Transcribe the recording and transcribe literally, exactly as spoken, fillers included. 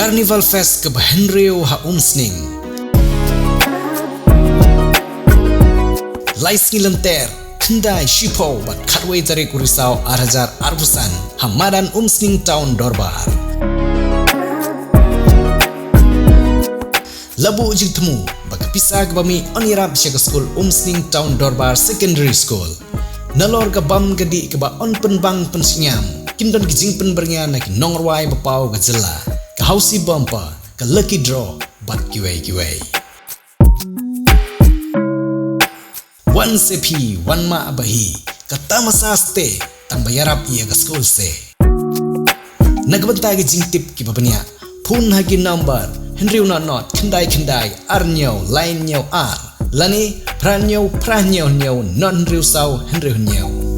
Carnival Fest kaba hynriew ha Umsning. Lai sngi lynter, khyndai, shiphew bad khatwei tarik u Risaw ar hajar arphew san ha madan Umsning Town Dorbar. La buh jingthmu ba ka pisa kaba mih yn ïarap sha ka skul Umsning Town Dorbar Secondary School. Nalor ka bam ka dih kaba yn pynbang pynskhem, kin don ki jingpynbyrngia na ki nongrwai ba paw ka jylla, ka Housie Bumper, ka Lucky Draw bad kiwei kiwei. Wan se phi, wan mah ba hi, ka tamasa ste, tang ba ïarap ïa ka skul se. Na ka bynta ki jingtip kiba bniah, phone ha ki number hynriew nod nod khyndai khyndai ar hynñiew lai hynñiew ar lane phra hynñiew phra hynñiew hynñiew nod hynriew saw hynriew hynñiew.